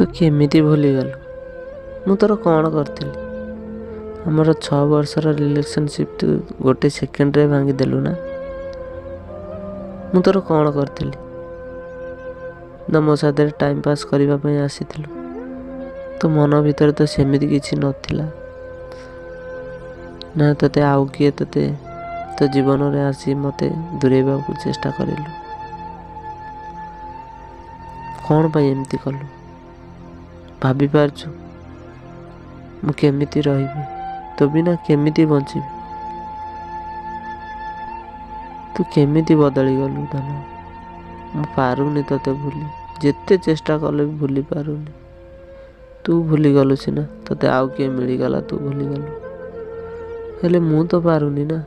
ତୁ କେମିତି ଭୁଲିଗଲୁ? ମୁଁ ତୋର କ'ଣ କରିଥିଲି? ଆମର 6 ବର୍ଷର ରିଲେସନସିପ୍ ତୁ ଗୋଟେ ସେକେଣ୍ଡରେ ଭାଙ୍ଗିଦେଲୁ ନା? ମୁଁ ତୋର କ'ଣ କରିଥିଲି? ନା ମୋ ସାଥିରେ ଟାଇମ୍ ପାସ୍ କରିବା ପାଇଁ ଆସିଥିଲୁ? ତୋ ମନ ଭିତରେ ତ ସେମିତି କିଛି ନଥିଲା ନା? ତୋତେ ଆଉ କିଏ ତୋତେ ତୋ ଜୀବନରେ ଆସି ମୋତେ ଦୂରେଇବାକୁ ଚେଷ୍ଟା କରିଲୁ? କ'ଣ ପାଇଁ ଏମିତି କଲୁ? ଭାବିପାରୁଛୁ ମୁଁ କେମିତି ରହିବି ତୋ ବିନା? କେମିତି ବଞ୍ଚିବି? ତୁ କେମିତି ବଦଳିଗଲୁ ଧନ? ମୁଁ ପାରୁନି ତୋତେ ଭୁଲି, ଯେତେ ଚେଷ୍ଟା କଲେ ବି ଭୁଲି ପାରୁନି। ତୁ ଭୁଲିଗଲୁ ସିନା, ତୋତେ ଆଉ କିଏ ମିଳିଗଲା, ତୁ ଭୁଲିଗଲୁ, ହେଲେ ମୁଁ ତ ପାରୁନି ନା।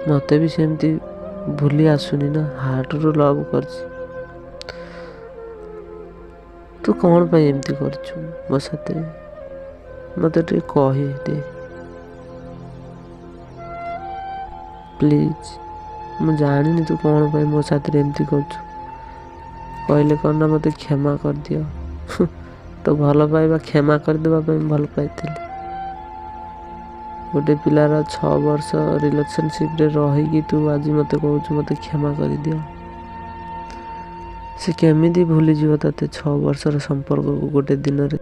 ମୋତେ ବି ସେମିତି ଭୁଲି ଆସୁନି ନା, ହାର୍ଟରୁ ଲଭ୍ କରିଛି। ତୁ କ'ଣ ପାଇଁ ଏମିତି କରୁଛୁ ମୋ ସାଥିରେ? ମୋତେ ଟିକେ କହିଦେ ପ୍ଲିଜ୍। ମୁଁ ଜାଣିନି ତୁ କ'ଣ ପାଇଁ ମୋ ସାଥିରେ ଏମିତି କରୁଛୁ। କହିଲେ କ'ଣ ନା ମୋତେ କ୍ଷମା କରିଦିଅ। ତ ଭଲ ପାଇବା କ୍ଷମା କରିଦେବା ପାଇଁ ଭଲ ପାଇଥିଲି? ଗୋଟେ ପିଲାର 6 ବର୍ଷ ରିଲେସନସିପ୍ରେ ରହିକି ତୁ ଆଜି ମୋତେ କହୁଛୁ ମୋତେ କ୍ଷମା କରିଦିଅ। ସେ କେମିତି ଭୁଲିଯିବ ତୋତେ, 6 ବର୍ଷର ସମ୍ପର୍କକୁ ଗୋଟେ ଦିନରେ?